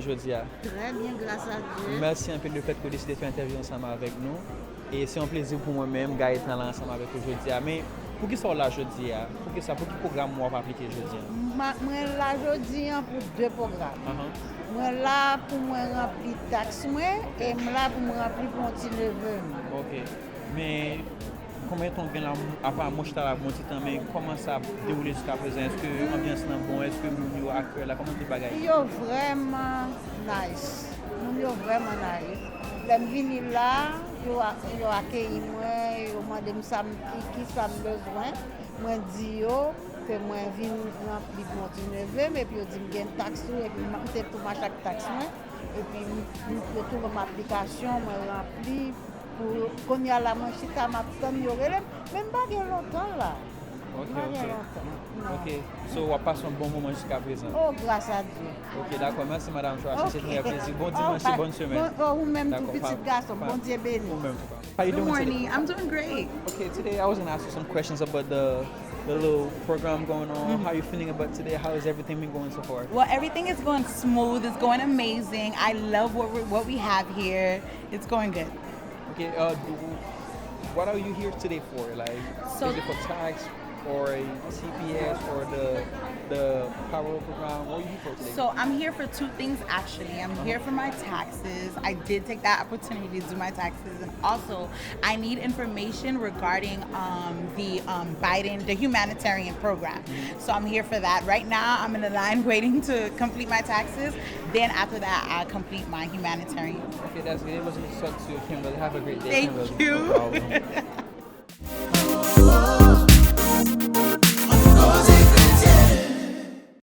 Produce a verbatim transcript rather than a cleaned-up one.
Jodi a. Très bien, grâce à Dieu. Mèsi anpil le fèt ke w deside fè entèvyou ansanm avèk nou. E se yon plezi pou mwen menm, Gaëtan la ansanm avèk ou jodi a. Men, poukisa w la jodi a? Poukisa, pou ki pwogram w ap aplike jodi a? Ma- Mwen la jodi an pou de pwogram. Ahan. Mwen la pou mwen ranpli taks mwen e m la pou mwen ranpli pou yon ti neve m. Ok. Men, konbyen tan w gen la, apa mouch ta la pou yon ti tan, men kòman sa ap dewoule jiska prezan? Èske anbyans lan bon? Èske moun yo akèy la? Kòman tout bagay? Yo vrèman nice. Moun yo vrèman nice. Lè m vini la, yo, a- yo akeyi mwen, yo mande m sa m, ki, ki sa m bezwen. Mwen di yo ke mwen vin ranpli pou yon ti neve m, epi yo di m gen taks tou, epi m te tou mache ak taks mwen. Epi m- m- yo tou ban m aplikasyon, mwen ranpli. Pou kounye a la, mwen chita, m ap tann yo rele m, men m pa gen lontan la. Ok, M pa gen ok. Lontan. Non. Ok. So, w ap pase yon bon moman jiska prezan? Oh, grâce à Dieu. Ok, dakò. Mèsi, Madam Chouacha. Se yon plezi. Bon dimanch e bonne semaine. Bon, oh, ou menm tou, Dakò, pitit pa- gason. pa- Bondye beni. Ou menm tou, pa. How you Good doing today? Morning. I'm doing great. Okay, today I was gonna ask you some questions about the the little program going on. Mm-hmm. How you feeling about today? How is everything been going so far? Well, everything is going smooth. It's going amazing. I love what we, what we have here. It's going good. Okay, uh, do- what are you here today for? Like, So- is it for tax or a T P S or the the power program? What are you here for today? So I'm here for two things actually. I'm here for my taxes. I did take that opportunity to do my taxes, and also I need information regarding um, the um, Biden, the humanitarian program. So I'm here for that. Right now, I'm in the line waiting to complete my taxes. Then after that, I complete my humanitarian. Okay, that's good. It was good to talk to you, Kimberly. Have a great day, Thank Kimberly. you. No problem.